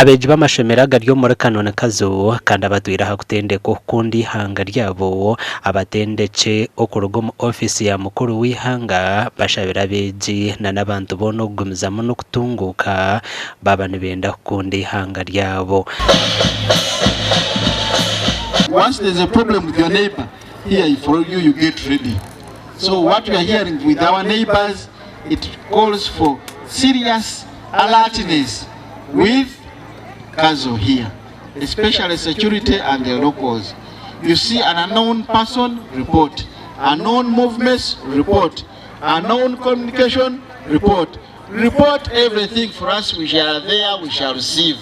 Abeegi b'amashomero agari omuri Kanoni Kazo kandi abatwire aha kutendekwa okukunda eihanga ryabo, abatendekye okuruga omu ofiisi ya mukuru w'eihanga bashabire abeegi n'abantu boona okugumizamu n'okutunguuka baaba nibenda kukunda eihanga ryabo. Once there's a problem with your neighbor, here for you, you get ready. So what we are hearing with our neighbors, it calls for serious alertness with Kazo here, especially security and the locals. You see an unknown person, report. Unknown movements, report. Unknown communication, report. Report everything for us, we shall there, we shall receive.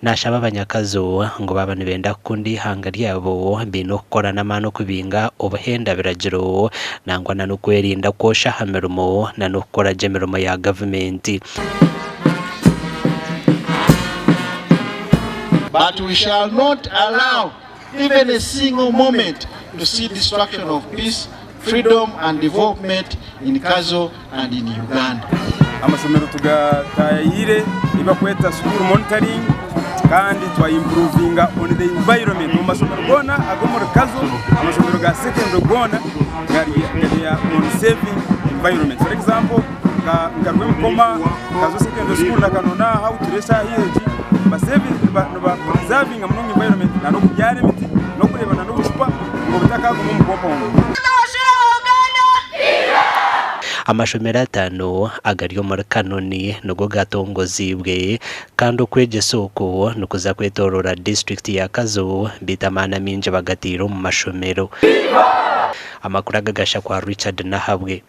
Naashaba abanyakazo ngu baaba nibenda kukunda eihanga ryabo, baine okukora n'amaani okubinga obuhenda biragiro nangwa na n'okwerinda kwosha aha mirimo na n'okukora gye emirimo ya gavumenti. But we shall not allow even a single moment to see destruction of peace, freedom and development in Kazo and in Uganda. Amashomero tugataayayiire ebi barikweta school monitoring kandi twa improvinga on the environment omu mashomero goona ag'omuri Kazo, amashomero ga secondary goona gari on saving environment. For example nka Rwemikoma, Kazo secondary school na Kanoni aha ahu turi eshaaha egi niba preservinga munonga environment n'okubyara emiti n'okureeba n'obucupa ngu butakaguma omu compound. Amashomero atano agari omuri Kanoni nigo gatongoziibwe kandi okwegyesa oku nikuza kwetoroora disiturikiti ya Kazo beitu amaani amaingi bagataire omu mashomero. Amakuru aga gashakwa Richard Nahabwe.